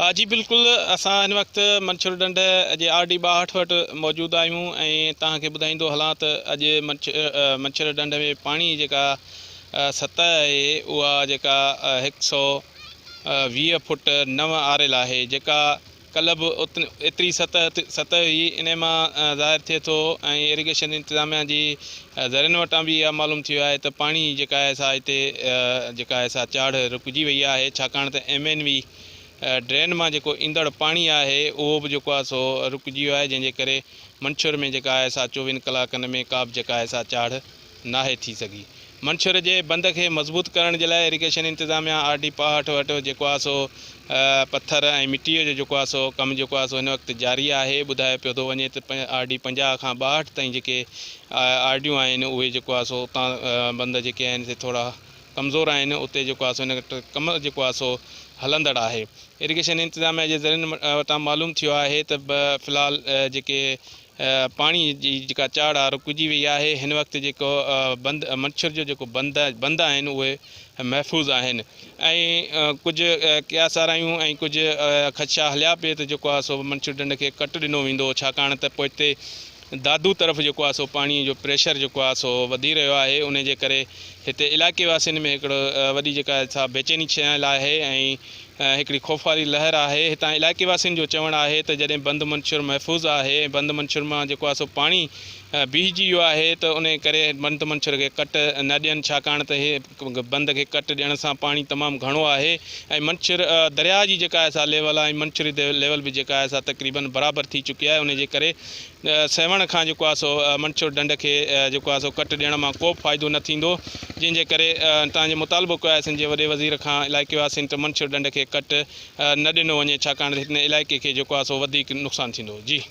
جي بلڪل اسان هن وقت منڇر ڍنڍ جي آر ڊي 62 وٽ موجود آهيون ۽ توهان کي ٻڌائيندو هلان ته اڄ منڇر ڍنڍ ۾ پاڻي جيڪا سطح آهي اها جيڪا 120 فٽ 9 آر ايل آهي جيڪا ڪلهه به ايتري سطح سطح هئي انهي مان ظاهر ٿئي ٿو ۽ ايريگيشن انتظاميا جي ذريعن وٽان به اها معلوم ٿيو آهي ته پاڻي جيڪا آهي سا هتي جيڪا آهي سا چاڙهه رڪجي وئي آهي ڇاڪاڻ ته ايم اين وي ڊرين مان جيڪو ايندڙ پاڻي آهي اهو به جيڪو آهي سو رڪجي ويو آهي جنهن جي ڪري منڇر ۾ جيڪا آهي سا چوويهن ڪلاڪن ۾ ڪا به جيڪا آهي سا چاڙهه ناهي ٿي سگهي. منڇر جي بند کي مضبوط ڪرڻ جي لاء ايريگيشن انتظاميا آر ڊي 62 وٽ جيڪو آهي سو پٿر ۽ مٽيء جو جيڪو آهي سو ڪم جيڪو آهي سو هن وقت جاري آهي. ٻڌايو پيو ٿو وڃي ته آر ڊي 50 کان 62 تائين جيڪي آر ڊيون آهن اهي جيڪو آهي سو اتان بند جيڪي آهن سي ٿورا ڪمزور آهن اتي جيڪو آهي سو هن وقت ڪم جيڪو آهي سو هلندڙ آهي. ايريگيشن انتظاميا جي ذريعن وٽان معلوم ٿيو آهي ته في الحال جيڪي پاڻي جي جيڪا چاڙهه آهي رڪجي وئي آهي هن وقت جيڪو بند منڇر جو جيڪو بند بند آهن اهي محفوظ آهن ۽ ڪجهه قياس آرايون ۽ ڪجهه خدشا هليا پئي ته جيڪو آهي سو منڇر ڍنڍ کي ڪٽ ڏنو ويندو ڇاڪاڻ ته پوئتي دادو طرف جيڪو آهي سو پاڻي جو پريشر جيڪو آهي سو وڌي رهيو آهي ان جي ڪري هتي علائقي واسين ۾ هڪڙو وڏي جيڪا سا بيچيني ڇانيل آهي ۽ هڪڙي خوف واري لهر آهي. هتان علائقي واسين جو چوڻ آهي ته جڏهن بند منڇر محفوظ آهي ۽ بند منڇر مان جيڪو آهي سو پاڻي بيهجي ويو آهي ته انهي ڪري بند منڇر کي ڪٽ نه ڏين ڇاڪاڻ ته هي بند کي ڪٽ ڏيڻ سان پاڻي تمام گهڻو آهي ۽ منڇر درياهه جي جيڪا آهي سا ليول آهي ۽ منڇر جي ليول به جيڪا آهي سا تقريبن برابر ٿي چڪي آهي انهي جي ڪري سيوهڻ کان جيڪو آهي سو منڇر ڍنڍ کي جيڪو آهي سو ڪٽ ڏيڻ مان ڪو به فائدو نه ٿيندو جنهن جي ڪري تان جي مطالبو ڪيو آهي سنڌ جي وڏي وزير کان علائقي واسين ته منڇر ڍنڍ کي ڪٽ نه ڏنو وڃي ڇاڪاڻ ته هن علائقي کي جيڪو آهي سو وڌيڪ نقصان ٿيندو جي.